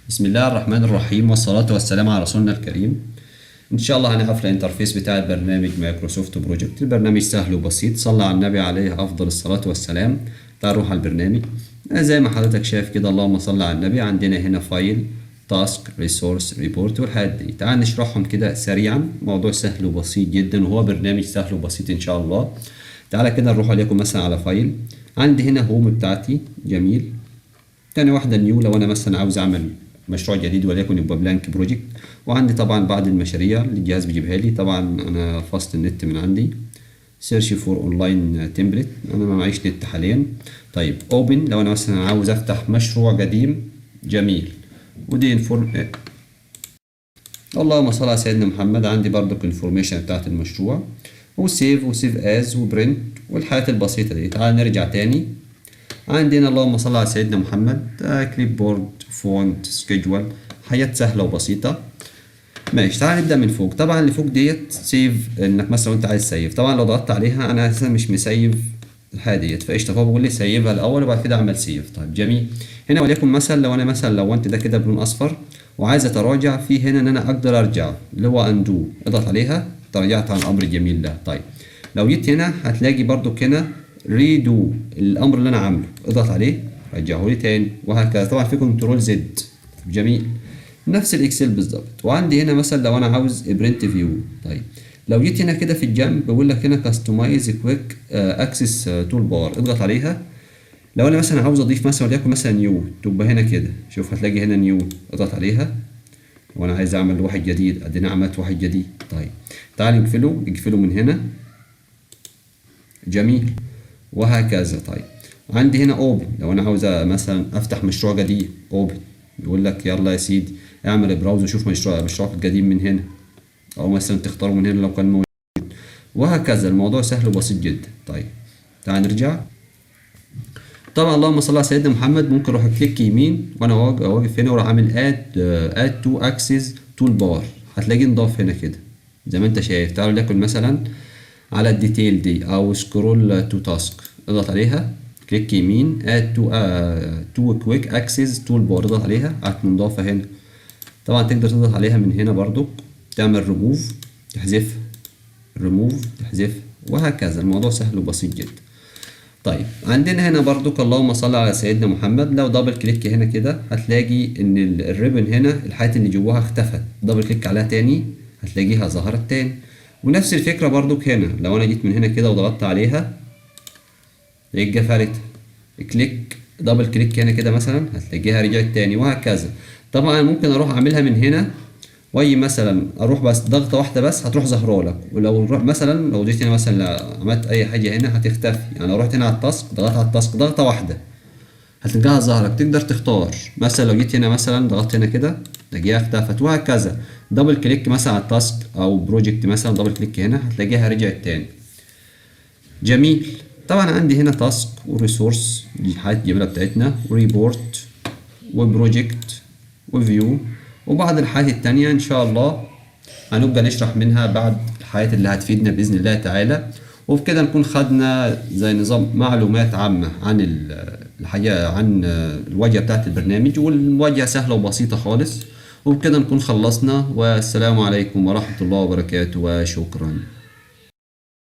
بسم الله الرحمن الرحيم، والصلاة والسلام على رسولنا الكريم. إن شاء الله هنعرف ال interface بتاع البرنامج Microsoft Project. البرنامج سهل وبسيط، صلى على النبي عليه أفضل الصلاة والسلام. تعال نروح على البرنامج. زي ما حضرتك شايف كده، اللهم صل على النبي، عندنا هنا file، task، resource، report والحاجات دي. تعال نشرحهم كده سريعا. موضوع سهل وبسيط جدا، وهو برنامج سهل وبسيط إن شاء الله. تعالى كده نروح عليكم مثلا على file. عندي هنا home بتاعتي، جميل. تاني واحدة new، لو أنا مثلا عاوز أعمل مشروع جديد وليكن يبقى blank project. وعندي طبعا بعض المشاريع اللي الجهاز بيجيبها لي. طبعا أنا فاصل النت من عندي. search for online template، أنا ما معيش نت حاليا. طيب، open لو أنا مثلا عاوز أفتح مشروع قديم، جميل. ودي inform، اللهم صل على سيدنا محمد. عندي برضو information بتاعت المشروع، و save و save as و print والحاجات البسيطة دي. تعال نرجع تاني. عندنا، اللهم صل على سيدنا محمد، clipboard، font، schedule، حاجات سهلة وبسيطة. ماشي، تعال نبدأ من فوق. طبعا اللي فوق ديت save، انك مثلا انت عايز save. طبعا لو ضغطت عليها، انا اساسا مش مسيف الحاجة ديت، فقشطة، فهو بيقول لي save ها الاول وبعد كده اعمل save. طيب جميل. هنا وليكن مثلا لو انا مثلا لونت ده كده بلون اصفر وعايز اتراجع، في هنا ان انا اقدر ارجع اللي هو undo، اضغط عليها، تراجعت عن الامر الجميل ده. طيب، لو جيت هنا هتلاقي برضو هنا redo الامر اللي انا عامله، اضغط عليه رجعه لي تاني، وهكذا. طبعا في control Z، جميل، نفس ال Excel بالظبط. وعندي هنا مثلا لو انا عاوز print view. طيب، لو جيت هنا كده في الجنب بقول لك هنا customize quick access toolbar، اضغط عليها. لو انا مثلا عاوز اضيف مثلا وليكن مثلا new، تبقى هنا كده، شوف هتلاقي هنا new، اضغط عليها. وانا عايز اعمل واحد جديد، ادينا عملت واحد جديد. طيب، تعال نقفله، اقفله من هنا، جميل، وهكذا. طيب، عندي هنا open، لو انا عاوز مثلا افتح مشروع جديد، open، يقول لك يلا يا سيدي اعمل browse وشوف مشروعك القديم من هنا، او مثلا تختاره من هنا لو كان موجود، وهكذا. الموضوع سهل وبسيط جدا. طيب، تعال نرجع. طبعا اللهم صل على سيدنا محمد، ممكن اروح click يمين وانا واقف هنا واروح عامل add to access toolbar، هتلاقيه انضاف هنا كده زي ما انت شايف. تعالوا ناكل مثلا على ال detail دي او scroll to task، اضغط عليها click يمين، add to quick access toolbar، اضغط عليها، هتنضاف هنا. طبعا تقدر تضغط عليها من هنا برضو، تعمل ريموف تحذف، ريموف تحذف، وهكذا. الموضوع سهل وبسيط جدا. طيب، عندنا هنا برضو، اللهم صل على سيدنا محمد، لو double click هنا كده هتلاقي ان ال ribbon هنا الحاجات اللي جواها اختفت. double click عليها تاني هتلاقيها ظهرت تاني. ونفس الفكرة برضو هنا، لو انا جيت من هنا كده وضغطت عليها تلاقيك قفلت. click، double click هنا كده مثلا هتلاقيها رجعت تاني، وهكذا. طبعا ممكن اروح اعملها من هنا واي مثلا اروح بس ضغطه واحده بس هتروح ظاهره لك. ولو نروح مثلا، لو جيت هنا مثلا عملت اي حاجه هنا هتختفي. يعني لو رحت هنا على ال task، ضغطت على ال task ضغطه واحده هتلقاها ظهرك، تقدر تختار. مثلا لو جيت هنا مثلا ضغطت هنا كده تلاقيها اختفت، وهكذا. double click مثلا على ال task او project مثلا، double click هنا هتلاقيها رجعت تاني، جميل. طبعا عندي هنا task و resource، دي الحاجات الجميله بتاعتنا، و report و project و view وبعض الحاجات التانية. ان شاء الله هنبقى نشرح منها بعد الحاجات اللي هتفيدنا باذن الله تعالى. وبكده نكون خدنا زي نظام معلومات عامة عن الحاجة، عن الواجهة بتاعت البرنامج، والواجهة سهلة وبسيطة خالص. وبكده نكون خلصنا، والسلام عليكم ورحمة الله وبركاته، وشكرا.